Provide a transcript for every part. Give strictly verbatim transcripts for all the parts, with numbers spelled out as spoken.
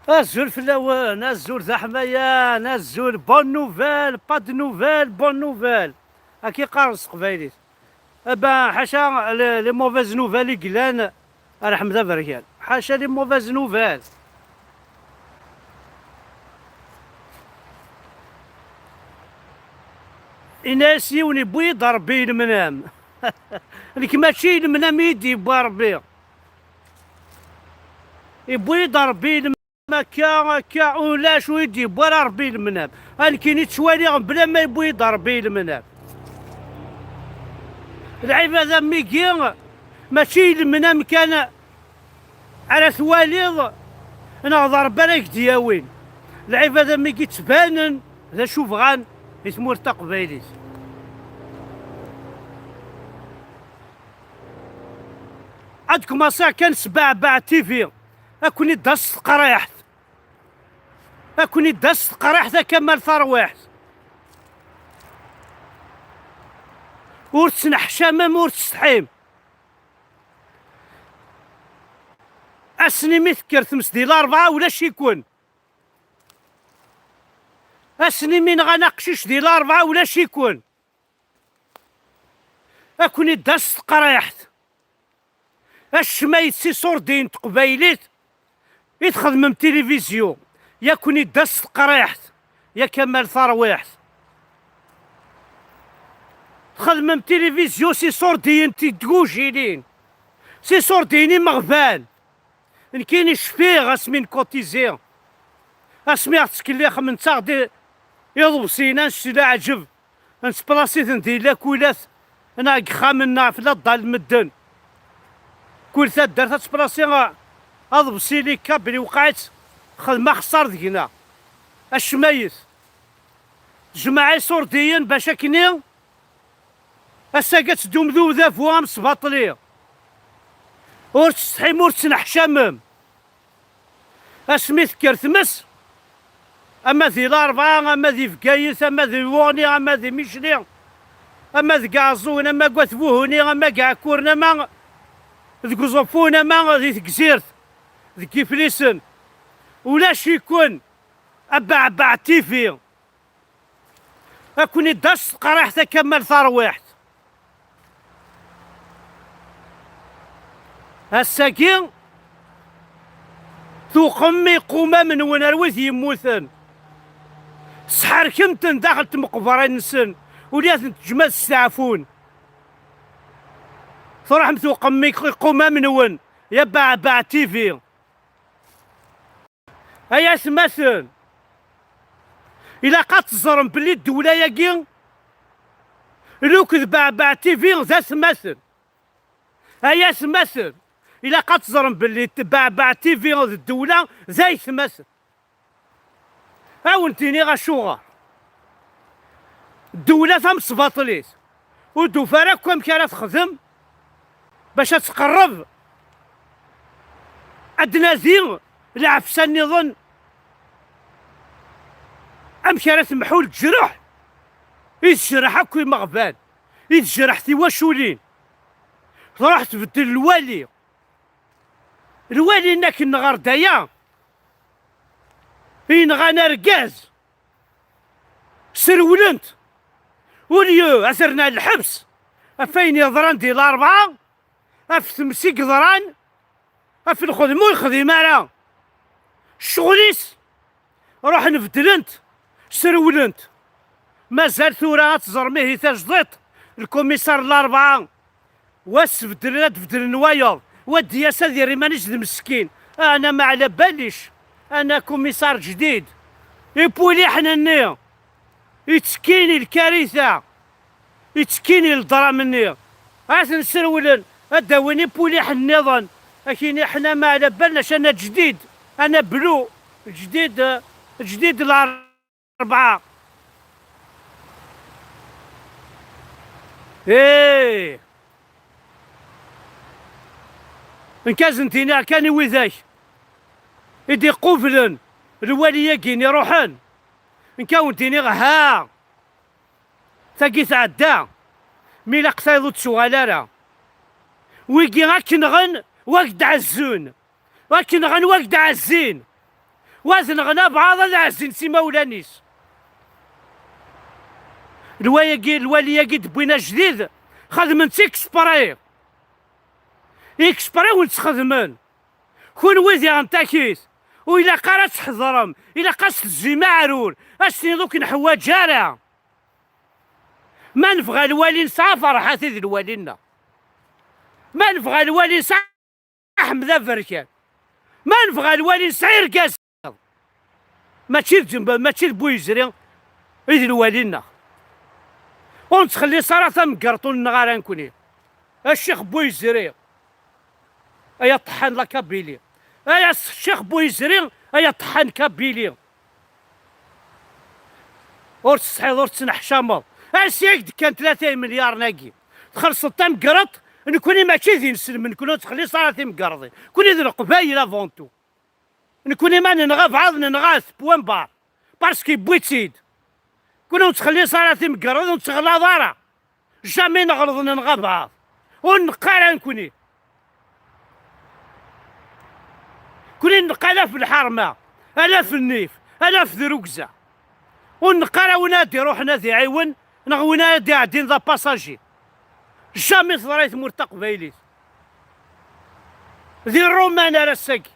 Azul fell-awen, azul d aḥmayan, azul, bonne nouvelle, pas de nouvelle, bonne nouvelle. Akka i qqaren s teqbaylit. Eh ben, ḥaca les, les mauvaises nouvelles i yellan, a Ḥmed Aberkan. Ḥaca les mauvaises nouvelles. Ini-as yiwen yewwi-yi-d Ṛebbi i lemnam. Nekk mačči i lemnam i yi-d-yewwi Ṛebbi. Yewwi-yi-d Ṛebbi i lemnam akka, akka, ulac ur yi-d-yewwi ara Ṛebbi i lemnam. A nekkini ttwaliɣ bla ma yewwi-yi-d Ṛebbi i lemnam. Lɛibad am wigi, mačči i lemnam kan ara twaliḍ, neɣ d Ṛebbi ara k-d-yawin. Lɛibad am wigi ttbanen d acu bɣan i tmurt taqbaylit. Ad kmaṣiɣ kan s Beɛbeɛ T V, ad ken-id-tas teqriḥt. Ad ken-id-tas teqriḥt a Kamal Tarwiḥt. Ur tettneḥcamem, ur tsetḥim. Ass-nni mi tekker tmes di Larebɛa, ulac-iken. Ass-nni mi nɣan aqcic di Larebɛa, ulac-iken. Ad ken-id-tas teqriḥt. Acemma yettisurdiyen n teqbaylit i txedmem tilivizyu, ya ken-id-tas teqriḥt, ya Kamal Tarwiḥt. Txedmem tilivizyu s isurdiyen n tgujilin, s isurdiyen imeɣban. Nekkini cfiɣ asmi nkotizi, asmi ɣ-ttkellixem, nettaɣ-d i-, iḍebsiyen-a s leɛǧeb, nettplaṣi-ten di lakulat neɣ deg yexxamen neɣ ɣef laḍal n medden. Kul taddart ad tplaṣi a-, aḍebsi li kabri, wqeɛ-itt, xdem axeṣṣar deg-neɣ. Acemma-yet. Jmeɛ iṣurdiyen bac akkenni ass-agi ad teddum d udabu am sbaṭli. Ur tsetḥim, ur tettneḥcamem. Asmi tekker tmes, ama di Larebɛa, ama di Bgayet, ama di Lwani, ama di Micli, ama deg Ɛeẓẓun, ama deg At Buhuni, ama deg Ɛekkuren, ama deg Uẓeffun, ama di Tegzirt, deg Iflisen. Ulac-iken, a Beɛbeɛ T V. Ad ken-id-tas teqriḥt a Kamal Tarwiḥt. Ass-agi, tuqem iqumam-nwen ar wid yemmuten. Sḥerkem-ten daxel tmeqbrin-nsen, ula ad ten-teǧǧem ad steɛfun. Truḥem tuqem iqumam-nwen, ya Beɛbeɛ T V. Ay atmaten, ilaq ad teẓrem belli ddewla-agi, luked Beɛbeɛ T V d atmaten. Ay atmaten, ilaq ad teẓrem belli Beɛbeɛ T V d ddewla d aytmaten. Ad wen-d-iniɣ acuɣer. Ddewla tamesbaṭlit ur d-tufi ara akk amek ara texdem bac ad tqerreb ad d-nadi lɛefsa nniḍen, amek ara temḥu leǧruḥ i tejreḥ akk imeɣban, i tejreḥ tiwaculin. Truḥ tbeddel lwali. Lwali-nni akken nɣer-d aya, yenɣan argaz, srewlen-t, au lieu ad t-rren ɣer lḥebs ɣef wayen yeḍran di Larebɛa, ɣef tmes i yeḍran, ɣef lxedma ur yexdim ara. Ccɣel-is Ruḥen beddlen-t, srewlen-t. Mazal tura ad teẓrem ihi tajdiṭ, lkumisar n Larebɛa, wa sbedlen, ad beddlen wayeḍ, wa d-yas ad yerr iman-is d meskin. Ana ma ɛla balic, ana kumisar jdid. Ipuliḥen-nni, ittekkin i lkarita, ittekkin i ldram-nni. Ad ten-srewlen, ad d-awin ipuliḥen nniḍen. Akini ḥna ma ɛla balnac, ana jdid, ana blu, jdid, jdid Larebɛa. Ih! Nekk ad sen-d-iniɣ kan i widak i d-iqublen lwali-agi-nni ruḥen. Nekk ad wen-d-iniɣ ha! Tagi tɛedda. Mi ilaq tayeḍ ur d-tuɣal ara. Wigi ad k-nɣen, wa k-d-ɛezzun. Wa k-nɣen, wa k-d-ɛezzin. Wa ad nɣen abɛaḍ ad ɛezzin s imawlan-is. Lwayagi, lwali-agi d-wwin ajdid, xedmen-tt exprès. Exprès wen-tt-xedmen. Kunwi diɣen takit, ur ilaq ara ad tḥeḍrem, ilaq ad s-tezzim aɛrur, ad s-tiniḍ ur k-neḥwaǧ ara. Ma nebɣa lwali nesɛa Ferḥat i d lwali-nneɣ. Ma nebɣa lwali nesɛa Ḥmed Aberkan. Ma nebɣa lwali nesɛa irgazen. Mačči d, mačči d Bu Yezri i d lwali-nneɣ. Ur nettxelliṣ ara tamgerṭ ur nenɣa ara nekni. A Ccix Bu Yezri, ay aṭeḥḥan la Kabylie. Ay a Ccix Bu Yezri, ay aṭeḥḥan Kabylie. Ur tessetḥiḍ, ur tettneḥcameḍ. Ansi i k-d-kkan tlata imelyaren-agi? Txellṣeḍ tamgerḍt, nekni mačči d ineslem, nekni ur nettxelliṣ ara timgerḍin. Nekni d Leqbayel avant tout. Nekni ma nenɣa abɛaḍ, nenɣa-t, point barre. Parce que yewwi-tt-id. Nekni ur nettxelliṣ ara timgerḍin, ur nettɣlaḍ ara. Jamais neɣleḍ, nenɣa abɛaḍ. Ur neqqa ara nekni. Nekni neqqa ala f lḥerma, ala f nnif, ala f drugza. Ur neqqa ara win ad d-iruḥen ad iɛiwen, neɣ win ad d-iɛeddin d apasaji. Jamais teḍra i tmurt taqbaylit. Di Ṛuman ar ass-agi.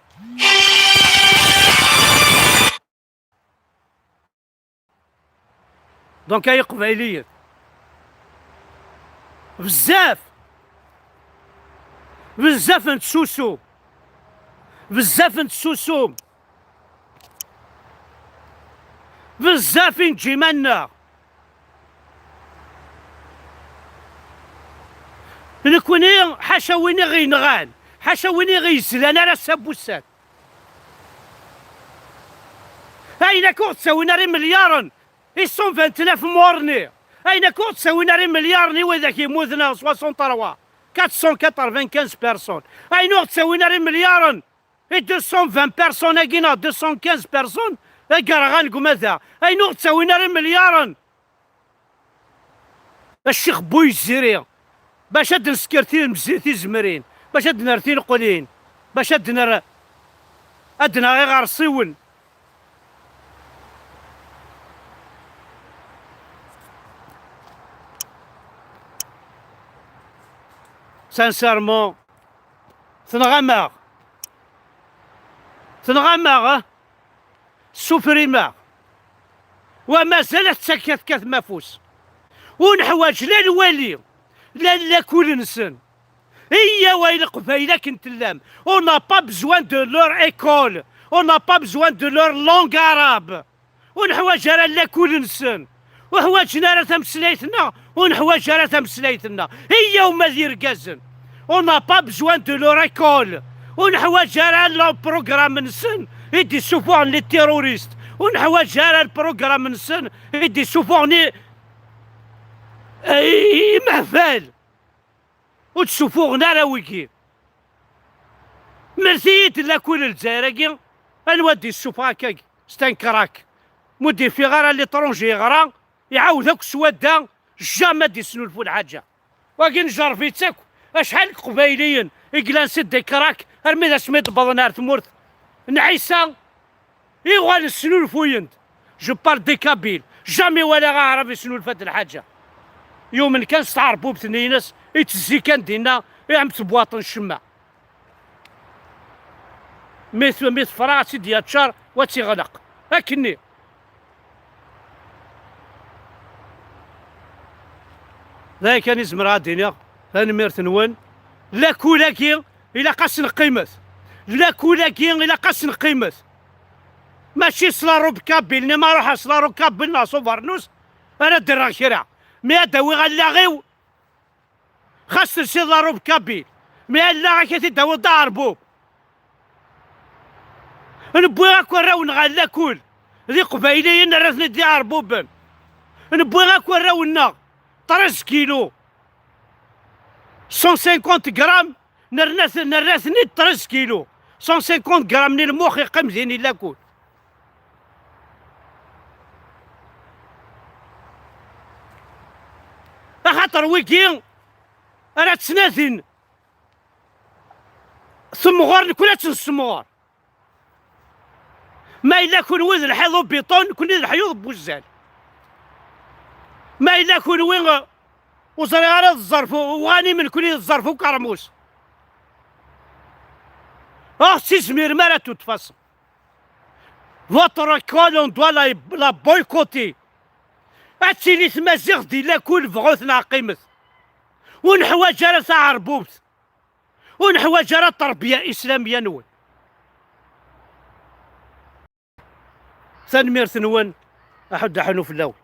Donc ay iqbayliyen, bezzaf, bezzaf n tsusum, bezzaf n tsusum, bezzaf i neǧǧ iman-nneɣ. Nekni ḥaca win i ɣ-yenɣan, ḥaca win i ɣ-yezlan ar ass-a n wussan. Ayen akk ur ɣ-ttawin ara imelyaṛen i cent vingt-neuf morts-nni. Ayen akk ur ɣ-ttawin ara imelyaṛen i widak yemmuten, soixante-trois, quatre cent quatre-vingt-quinze personnes. Ayen ur ɣ-ttawin ara imelyaṛen i deux cent vingt personnes-agi neɣ deux cent quinze personnes i yerɣan deg umadaɣ. Ayen ur ɣ-ttawin ara imelyaṛen. A Ccix Bu Yezziri, bac ad d-nesker tilemzi-, tizemrin, bac ad d-nerr tineqlin, bac ad d-nerr, ad d-naɣ iɣersiwen. Sincèrement, tenɣam-aɣ. Tenɣam-aɣ, ah? Sufrimeɣ. Wa mazal ad tettak, ad tekkatem afus. Ur neḥwaǧ la lwali, la lakul-nsen. Iyyaw ay Leqbayel akken tellam. On n'a pas besoin de leur école. On n'a pas besoin de leur langue arabe. Ur neḥwaǧ ara lakul-nsen. Ur ḥwaǧen ara tameslayt-nneɣ, ur neḥwaǧ ara tameslayt-nneɣ. Iyyaw ma d irgazen. On n'a pas besoin de leur école. Ur neḥwaǧ ara le programme-nsen i d-isufuɣen les terroristes. Ur neḥwaǧ ara le programme-nsen i d-isufuɣen i, i, imehbal. Ur d-sufuɣen ara wigi. Mlet-iyi-d lakul n Lezzayer-agi, anwa d-isuffeɣ akkagi? C'est un crack. Ma ur d-yeffiɣ ara l'étranger yeɣra, iɛawed akk s wadda, jamais ad d-isnulfu lḥaǧa. Wagi njerreb-itt akk. Acḥal n Iqbayliyen i yellan c'est des cracks armi d asmi d-wwḍen ar tmurt n Ɛisa, iɣal snulfuyen-d. Je parle des Kabyles. Jamais walaɣ aɛrab isnulfa-d lḥaǧa. Yumen kan s tɛerbubt-nni-ines, ittezzi kan dinna, iɛem tebwaṭ n ccemma. Mi t-, mi tefra, ad tt-id-yaččar, wa tt-iɣleq. Akkenni. D aya kan i zemreɣ ad d-iniɣ. Tanemmirt-nwen. Lakul-agi ilaq ad s-neqqimet. Lakul-agi ilaq ad s-neqqimet. Mačči s la robe kabyle, ni ma ruḥeɣ s la robe kabyle neɣ s ubernus ara d-rreɣ kra. Mi ad d-awiɣ allaɣ-iw, xas telsiḍ la robe kabyle, mi allaɣ-ak ad t-id-tawiḍ d aɛerbub. Newwi akk arraw-nneɣ ɣer lakul, d iqbayliyen, nerra-ten-id d iɛerbuben. Newwi akk arraw-nneɣ, treize kilos, cent cinquante grammes, nerna-t-, nerra-ten-id treize kilos, cent cinquante grammes n lmux yeqqim din i lakul. Axaṭer wigi ara ttnadin, semɣer, nekni ad tt-nessemɣer. Ma yella kunwi d lḥiḍ ubiṭun, nekni d leḥyuḍ n wuzzal. Ma yella kunwi, uh, ur ẓriɣ ara d ẓẓerf u-, uɣanim, nekni d ẓẓerf ukermus. Ur ɣ-tt-izmirem ara, de toute façon. Votre école, on doit la, la boycotter. Ad tili tmaziɣt di lakul, bɣut neɣ qqimet. Ur neḥwaǧ ara taɛerbubt. Ur neḥwaǧ ara tterbiya islamiya-nwen. Tanemmirt-nwen, aḥuddu aḥunnu fell-awen.